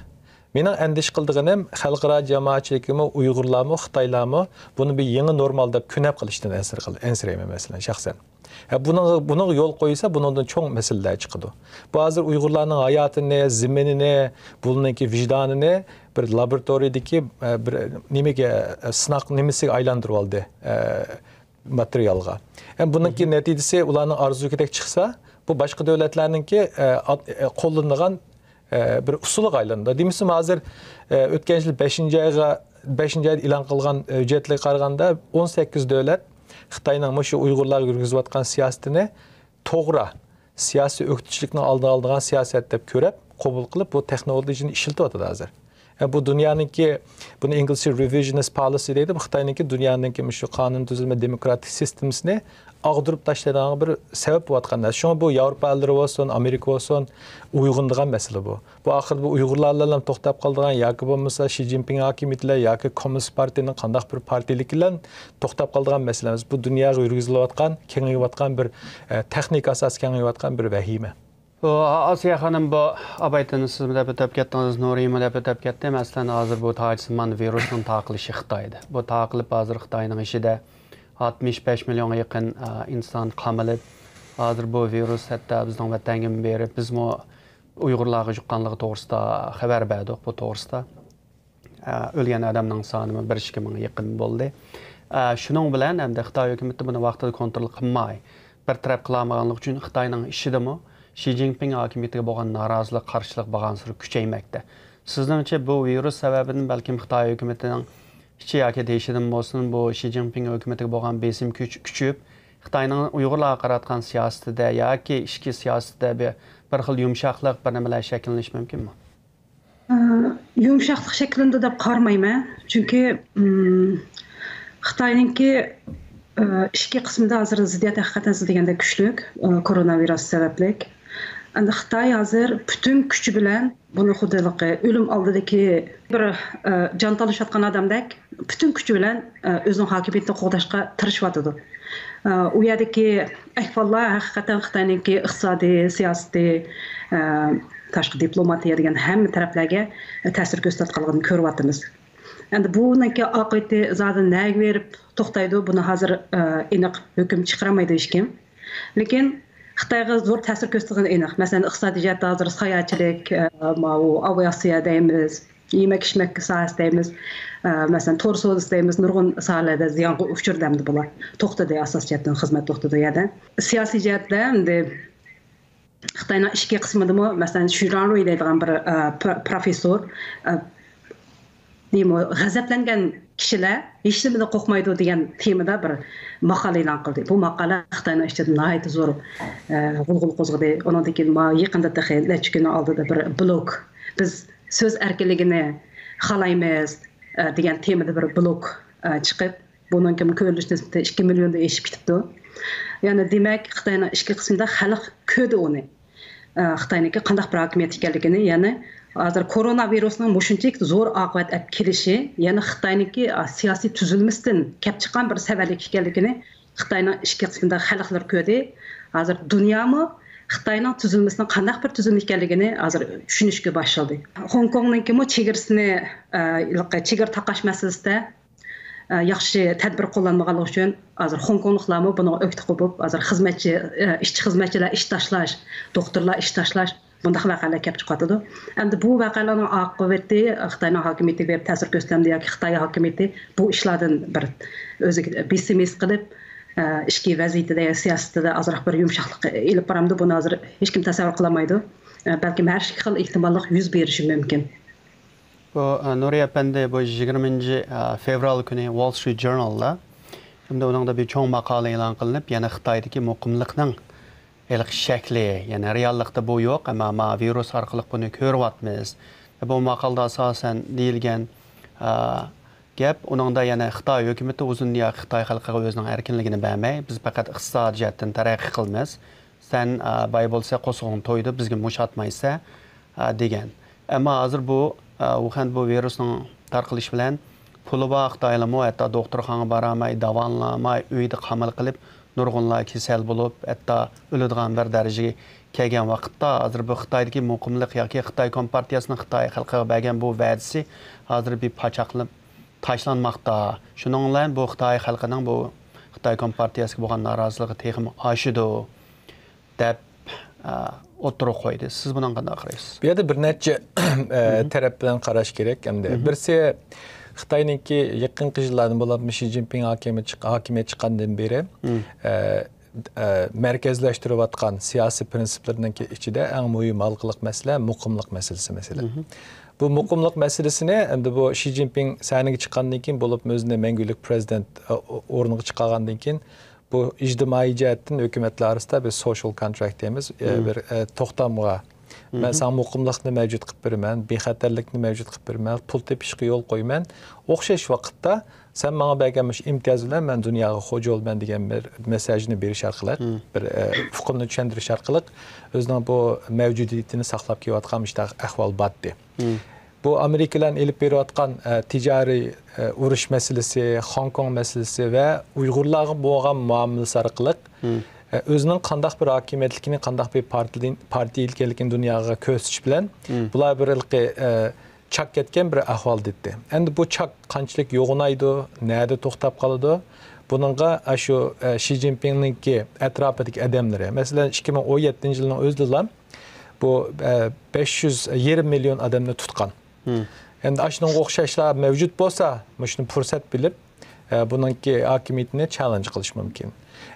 مېنىڭ ئەندىشە قىلىدىغىنىم، خەلقئارا جامائەتچىلىكىمۇ، ئۇيغۇرلارمۇ، خىتايلارمۇ بۇنى بىر يېڭى نورمال دەپ كۆنەپ قېلىشتىن ئەنسىرەي-، ئەنسىرەيمەن، مەسىلەن، شەخسەن. ھە، بۇنىڭغا، بۇنىڭغا يول قويسا، بۇنىڭدىن چوڭ مەسىلىلەر چىقىدۇ. بۇ ھازىر ئۇيغۇرلارنىڭ ھاياتىنى، زېمىنىنى، بۇنىڭكى ۋىجدانىنى بىر لابوراتورىيەدىكى، ئە، بىر نېمىگە، ئە، سىناق نېمىسىگە ئايلاندۇرۇۋالدى، ئە، ماتېرىيالغا. ھەم بۇنىڭكى نەتىجىسى ئۇلارنىڭ ئارزۇسىدەك چىقسا، بۇ باشقا دۆلەتلەرنىڭكى، ئە، ئات-، ئە، قوللىنىدىغان، ئە، بىر ئۇسۇلغا ئايلىنىدۇ. دېمىسىمۇ ھازىر، ئە، ئۆتكەن يىل بەشىنچى ئايغا، بەشىنچى ئايدا ئېلان قىلغان ھۆججەتلەرگە قارىغاندا، ئون سەككىز دۆلەت خىتاينىڭ مۇشۇ ئۇيغۇرلارغا يۈرگۈزۈۋاتقان سىياسىتىنى توغرا، سىياسىي ئۆكتىچىلىكنىڭ ئالدىنى ئالىدىغان سىياسەت دەپ كۆرۈپ، قوبۇل قىلىپ، بۇ تېخنولوگىيەنى ئىشلىتىۋاتىدۇ ھازىر. ئە، بۇ دۇنيانىڭكى، بۇنى ئىنگلىزچە revisionist policy دەيدۇ، بۇ خىتاينىڭكى دۇنيانىڭكى مۇشۇ قانۇن تۈزۈلمە، دېموكراتىك سىستېمىسىنى ئاغدۇرۇپ تاشلايدىغان بىر سەۋەب بولۇۋاتقان نەرسە. شۇڭا بۇ ياۋروپا ئەللىرى بولسۇن، ئامېرىكا بولسۇن، ئويغىنىدىغان مەسىلە بۇ. بۇ ئاخىرىدا بۇ ئۇيغۇرلار بىلەن توختاپ قالىدىغان ياكى بولمىسا شى جىنپىڭ ھاكىمىيىتى بىلەن ياكى كوممۇنىست پارتىيىنىڭ قانداق بىر پارتىيىلىكى بىلەن توختاپ قالىدىغان مەسىلە ئەمەس. بۇ دۇنياغا يۈرگۈزۈلۈۋاتقان، كېڭىيىۋاتقان بىر، ئە، تېخنىكا ئاساسىدا كېڭىيىۋاتقان بىر ۋەھىمە. بۇ ئاسىيە خانىم، بۇ ئابايتىنى سىزمۇ دەپ ئۆتۈپ كەتتىڭىز، نۇرىمۇ دەپ ئۆتۈپ كەتتى. مەسىلەن، ھازىر بۇ تاجسىمان ۋىرۇسنىڭ تارقىلىشى خىتايدا. بۇ تارقىلىپ، ھازىر خىتاينىڭ ئىچىدە ئاتمىش بەش مىليونغا يېقىن، ئە، ئىنسان قامىلىپ، ھازىر بۇ ۋىرۇس ھەتتا بىزنىڭ ۋەتەنگىمۇ بېرىپ، بىزمۇ ئۇيغۇرلارغا يۇققانلىقى توغرىسىدا خەۋەر بەردۇق، بۇ توغرىسىدا. ئە، ئۆلگەن ئادەمنىڭ سانىمۇ بىر ئىككى مىڭغا يېقىن بولدى. ئە، شۇنىڭ بىلەن ئەمدى خىتاي ھۆكۈمىتى بۇنى ۋاقتىدا كونترول قىلماي، بىر تەرەپ قىلالمىغانلىقى ئۈچۈن خىتاينىڭ ئىچىدىمۇ شى جىنپىڭ ھاكىمىيىتىگە بولغان نارازىلىق، قارشىلىق بارغانسېرى كۈچەيمەكتە. سىزنىڭچە بۇ ۋىرۇس سەۋەبىدىن بەلكىم خىتاي ھۆكۈمىتىنىڭ ئىچى ياكى تېشىدىن بولسۇن، بۇ شى جىنپىڭ ھۆكۈمىتىگە بولغان بېسىم كۈچ-، كۈچىيىپ، خىتاينىڭ ئۇيغۇرلارغا قاراتقان سىياسىتىدە ياكى ئىچكى سىياسىتىدە بىر، بىر خىل يۇمشاقلىق، بىر نېمىلەر شەكىللىنىشى مۇمكىنمۇ؟ ئە، يۇمشاقلىق شەكىللىنىدۇ دەپ قارىمايمەن. چۈنكى، ئىم، خىتاينىڭكى، ئە، ئىچكى قىسمىدا ھازىر زىددىيەت ھەقىقەتەن سىز دېگەندەك كۈچلۈك، ئە، كورونا ۋىرۇس سەۋەبلىك. ئەمدى خىتاي ھازىر پۈتۈن كۈچى بىلەن بۇنى خۇددى ھېلىقى ئۆلۈم ئالدىدىكى بىر، ئە، جان تالىشىۋاتقان ئادەمدەك پۈتۈن كۈچى بىلەن، ئە، ئۆزىنىڭ ھاكىمىيىتىنى قوغداشقا تىرىشىۋاتىدۇ. ئە، ئۇ يەردىكى ئەھۋاللار ھەقىقەتەن خىتاينىڭكى ئىقتىسادىي، سىياسىتى، ئە، تاشقى دىپلوماتىيە دېگەن ھەممە تەرەپلەرگە تەسىر كۆرسىتىۋاتقانلىقىنى كۆرۈۋاتىمىز. ئەمدى بۇنىڭكى ئاقىۋىتى زادى نەگە بېرىپ توختايدۇ، بۇنى ھازىر، ئە، ئېنىق ھۆكۈم چىقىرالمايدۇ ھېچكىم. لېكىن، خىتايغا زور تەسىر كۆرسىتىدىغىنى ئېنىق. مەسىلەن، ئىقتىسادىي جەھەتتە ھازىر ساياھەتچىلىك، ئە، ماۋۇ ئاۋىئاتسىيە دەيمىز، يېمەك-ئىچمەك ساھەسى دەيمىز، ئە، مەسىلەن، تور سودىسى دەيمىز، نۇرغۇن ساھەلەردە زىيانغا ئۇچرىدى ئەمدى بۇلار. توختىدى، ئاساسىي جەھەتتىن خىزمەت توختىدى ئۇ يەردە. سىياسىي جەھەتتە ئەمدى خىتاينىڭ ئىچكى قىسمىدىمۇ، مەسىلەن، شۈ رۇەنرۇي دەيدىغان بىر، ئە، پرو-، پروفېسسور، ئە، نېمە، غەزەپلەنگەن كىشىلەر ھېچنېمىدىن قورقمايدۇ دېگەن تېمىدا بىر ماقالە ئېلان قىلدى. بۇ ماقالە خىتاينىڭ ئىچىدە ناھايىتى زور، ئە، غۇلغۇلا قوزغىدى. ئۇنىڭدىن كېيىن ما يېقىندا تېخى نەچچە كۈننىڭ ئالدىدا بىر بلوگ، «بىز سۆز ئەركىنلىكىنى خالايمىز»، ئە، دېگەن تېمىدا بىر بلوگ، ئە، چىقىپ، بۇنىڭكىمۇ كۆرۈلۈش نىسبىتى ئىككى مىليوندىن ئېشىپ كېتىپتۇ. يەنى دېمەك، خىتاينىڭ ئىچكى قىسمىدا خەلق كۆردى ئۇنى. ئە، خىتاينىڭكى قانداق بىر ھاكىمىيەت ئىكەنلىكىنى، يەنى ھازىر كورونا ۋىرۇسنىڭ مۇشۇنچىلىك زور ئاقىۋەت ئەپ كېلىشى، يەنى خىتاينىڭكى، ئە، سىياسىي تۈزۈلمىسىدىن كەپ چىققان بىر سەۋەنلىك ئىكەنلىكىنى خىتاينىڭ ئىچكى قىسمىدا خەلقلەر كۆردى. ھازىر دۇنيامۇ خىتاينىڭ تۈزۈلمىسىنىڭ قانداق بىر تۈزۈلمە ئىكەنلىكىنى ھازىر چۈشىنىشكە باشلىدى. خوڭكوڭنىڭكىمۇ چېگرىسىنى، ئە، چېگرا تاقاش مەسىلىسىدە ئە، ياخشى تەدبىر قوللانمىغانلىقى ئۈچۈن ھازىر خوڭكوڭلۇقلارمۇ بۇنىڭغا ئۆكتە قوپۇپ، ھازىر خىزمەتچى، ئە، ئىشچى-خىزمەتچىلەر ئىش تاشلاش، دوختۇرلار ئىش تاشلاش، بۇنداق ۋەقەلەر كەپ چىقىۋاتىدۇ. ئەمدى بۇ ۋەقەلەرنىڭ ئاقىۋىتى خىتاينىڭ ھاكىمىيىتىگە بېرىپ تەسىر كۆرسىتەمدۇ ياكى خىتاي ھاكىمىيىتى بۇ ئىشلاردىن بىر ئۆزىگە بېسىمىست قىلىپ، ئە، ئىچكى ۋەزىيىتىدە، سىياسىتىدە ئازراق بىر يۇمشاقلىق ئېلىپ بارامدۇ، بۇنى ھازىر ھېچكىم تەسەۋۋۇر قىلالمايدۇ. ئە، بەلكىم ھەر خىل ئېھتىماللىق يۈز بېرىشى مۇمكىن. بۇ، ئە، نۇرى ئەپەندى، بۇ يىگىرمىنچى، ئە، فېۋرال كۈنى ۋال سترىت ژۇرنالدا، ئەمدى ئۇنىڭدا بىر چوڭ ماقالە ئېلان قىلىنىپ، يەنە خىتايدىكى مۇقىملىقنىڭ ھېلىقى شەكلى، يەنى رېئاللىقتا بۇ يوق، ئەمما ما ۋىرۇس ئارقىلىق بۇنى كۆرۈۋاتىمىز. بۇ ماقالىدا ئاساسەن دېيىلگەن، ئە، گەپ، ئۇنىڭدا يەنە خىتاي ھۆكۈمىتى ئۇزۇن يا خىتاي خەلقىگە ئۆزىنىڭ ئەركىنلىكىنى بەرمەي، بىز پەقەت ئىقتىسادىي جەھەتتىن تەرەققىي قىلىمىز. سەن، ئە، باي بولسا قورسىقىڭ تويىدۇ، بىزگە مۇش ئاتمايسەن، ئە، دېگەن. ئەمما ھازىر بۇ، ئە، ۋۇخەن بۇ ۋىرۇسنىڭ تارقىلىشى بىلەن پۇلى بار خىتايلارمۇ ھەتتا دوختۇرخانىغا بارالماي، داۋالىنالماي، ئۆيدە قامىلى قېلىپ، نۇرغۇنلار كېسەل بولۇپ، ھەتتا ئۆلىدىغان بىر دەرىجىگە كەلگەن ۋاقىتتا، ھازىر بۇ خىتايدىكى مۇقىملىق ياكى خىتاي كومپارتىيەسىنىڭ خىتاي خەلقىگە بەرگەن بۇ ۋەدىسى ھازىر بىر پاچاقلىنىپ تاشلانماقتا. شۇنىڭ بىلەن بۇ خىتاي خەلقىنىڭ بۇ خىتاي كومپارتىيەسىگە بولغان نارازىلىقى تېخىمۇ ئاشىدۇ، دەپ، ئە، ئوتتۇرىغا قويدى. سىز بۇنىڭغا قانداق قارايسىز؟ بۇ يەردە بىر نەچچە، ئە، تەرەپ بىلەن قاراش كېرەك ئەمدى. بىرسى، خىتاينىڭكى يېقىنقى يىللاردىن بۇلارمۇ شى جىنپىڭ ھاكىمىيەت چىق-، ھاكىمىيەت چىققاندىن بېرى، ئە، ئە، مەركەزلەشتۈرۈۋاتقان سىياسىي پىرىنسىپلىرىنىڭكى ئىچىدە ئەڭ مۇھىم ھالقىلىق مەسىلە مۇقىملىق مەسىلىسى، مەسىلەن. بۇ مۇقىملىق مەسىلىسىنى ئەمدى بۇ شى جىنپىڭ سەھنىگە چىققاندىن كېيىن، بولۇپمۇ ئۆزىنى مەڭگۈلۈك پىرېزىدېنت، ئە، ئو-، ئورنىغا چىقارغاندىن كېيىن، بۇ ئىجتىمائىي جەھەتتىن ھۆكۈمەتلەر ئارىسىدا بىر سوشىيال كونتراكت دەيمىز، ئە، بىر، ئە، توختامغا، مەن ساڭا مۇقىملىقنى مەۋجۇت قىلىپ بېرىمەن، بىخەتەرلىكنى مەۋجۇت قىلىپ بېرىمەن، پۇل تېپىشقا يول قويىمەن. ئوخشاش ۋاقىتتا سەن ماڭا بەرگەن مۇشۇ ئىمتىياز بىلەن مەن دۇنياغا خوجا بولىمەن دېگەن بىر مېساژنى بېرىش ئارقىلىق، بىر، ئە، ئۇقۇمنى چۈشەندۈرۈش ئارقىلىق ئۆزىنىڭ بۇ مەۋجۇدىيىتىنى ساقلاپ كېلىۋاتقان مۇشۇنداق ئەھۋال بار ئىدى. بۇ ئامېرىكا بىلەن ئېلىپ بېرىۋاتقان، ئە، تىجارىي، ئە، ئۇرۇش مەسىلىسى، خوڭكوڭ مەسىلىسى ۋە ئۇيغۇرلارغا بولغان مۇئامىلىسى ئارقىلىق، ئە، ئۆزىنىڭ قانداق بىر ھاكىمىيەتلىكىنى، قانداق بىر پارتىيە، پارتىيە ئىكەنلىكىنى دۇنياغا كۆرسىتىش بىلەن بۇلار بىر ھېلىقى، ئە، چاك كەتكەن بىر ئەھۋالدا ئىدى. ئەمدى بۇ چاك قانچىلىك يوغىنايدۇ، نەدە توختاپ قالىدۇ؟ بۇنىڭغا، ئە، شۇ، ئە، شى جىنپىڭنىڭكى ئەتراپىدىكى ئادەملىرى، مەسىلەن، ئىككى مىڭ ئون يەتتىنچى يىلنىڭ ئۆزىدىلا بۇ، ئە، بەش يۈز يېرىم مىليون ئادەمنى تۇتقان. ئەمدى ئاشۇنىڭغا ئوخشاشلار مەۋجۇت بولسا، مۇشۇنى پۇرسەت بىلىپ، ئە، بۇنىڭكى ھاكىمىيىتىنى چاللېنج قىلىش مۇمكىن.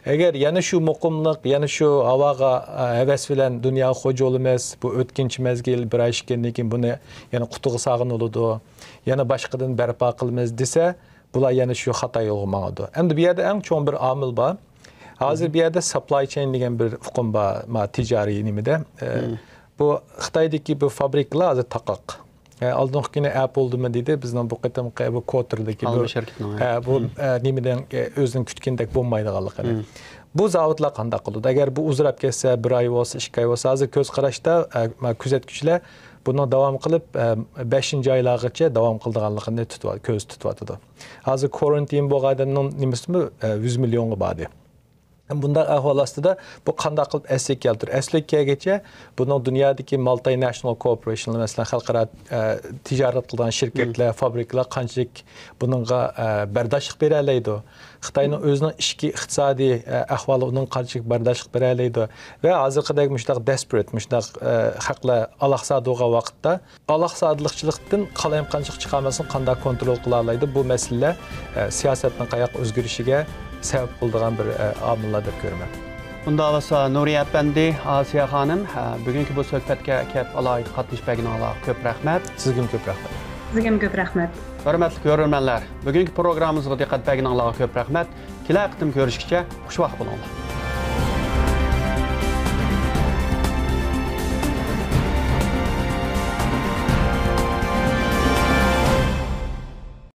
ئەگەر يەنە شۇ مۇقىملىق، يەنە شۇ ھاۋاغا، ئە، ھەۋەس بىلەن دۇنياغا خوجا بولىمىز، بۇ ئۆتكۈنچى مەزگىل، بىر ئاي ئىكەندىن كېيىن بۇنى يەنە قۇتىغا ساغىنىلىدۇ، يەنە باشقىدىن بەرپا قىلىمىز دېسە، بۇلار يەنە شۇ خاتا يولغا ماڭىدۇ. ئەمدى بۇ يەردە ئەڭ چوڭ بىر ئامىل بار. ھازىر بۇ يەردە ساپلاي چېين دېگەن بىر ئۇقۇم بار، ما، تىجارىي نېمىدە. ئە، بۇ خىتايدىكى بۇ فابرىكىلار ھازىر تاقاق. ئە، ئالدىنقى كۈنى ئەپل دېمە دېدى، بىزنىڭ بۇ قېتىمقى بۇ كوتېردىكى بۇ، ئالما شىركىتىنىڭ، ئە، بۇ، ئە، نېمىدىن، ئە، ئۆزىنىڭ كۈتكىنىدەك بولمايدىغانلىقىنى. بۇ زاۋۇتلار قانداق قىلىدۇ؟ ئەگەر بۇ ئۇزىراپ كەتسە، بىر ئاي بولسا، ئىككى ئاي بولسا، ھازىر كۆز قاراشتا، ئە، ما، كۆزەتكۈچىلەر بۇنىڭ داۋام قىلىپ، ئە، بەشىنچى ئايلارغىچە داۋام قىلىدىغانلىقىنى تۇتۇۋ-، كۆزدە تۇتۇۋاتىدۇ. ھازىر كورونتىن بولغان ئادەمنىڭ نېمىسىمۇ، ئە، يۈز مىليونغا باردى. بۇنداق ئەھۋال ئاستىدا بۇ قانداق قىلىپ ئەسلىگە كەلتۈر؟ ئەسلىگە كەلگىچە بۇنىڭ دۇنيادىكى مالتىناشنال كورپورېيشنلار، مەسىلەن، خەلقئارا، ئە، تىجارەت قىلىدىغان شىركەتلەر، فابرىكىلار قانچىلىك بۇنىڭغا، ئە، بەرداشلىق بېرەلەيدۇ؟ خىتاينىڭ ئۆزىنىڭ ئىچكى ئىقتىسادىي، ئە، ئەھۋالى ئۇنىڭ قانچىلىك بەرداشلىق بېرەلەيدۇ؟ ۋە ھازىرقىدەك مۇشۇنداق دېسپېرېت، مۇشۇنداق، ئە، خەقلەر ئالاقسادە بولغان ۋاقىتتا، ئالاقسادىلىقچىلىقتىن قالايمىقانچىلىق چىقارماسلىقنى قانداق كونترول قىلالايدۇ؟ بۇ مەسىلىلەر، ئە، سىياسەتنىڭ قاياققا ئۆزگىرىشىگە سەۋەب بولىدىغان بىر، ئە، ئامىللار دەپ كۆرىمەن. ئۇنداق بولسا، نۇرىيە ئەپەندى، ئاسىيە خانىم، ھە، بۈگۈنكى بۇ سۆھبەتكە كەپ ئالاھىدە قاتنىشىپ بەرگىنىڭلارغا كۆپ رەھمەت. سىزگىمۇ كۆپ رەھمەت. سىزگىمۇ كۆپ رەھمەت. ھۆرمەتلىك كۆرۈرمەنلەر، بۈگۈنكى پروگراممىمىزغا دىققەت بەرگىنىڭلارغا كۆپ رەھمەت. كېلەر قېتىم كۆرۈشكىچە خۇش ۋاقىت بولۇڭلار.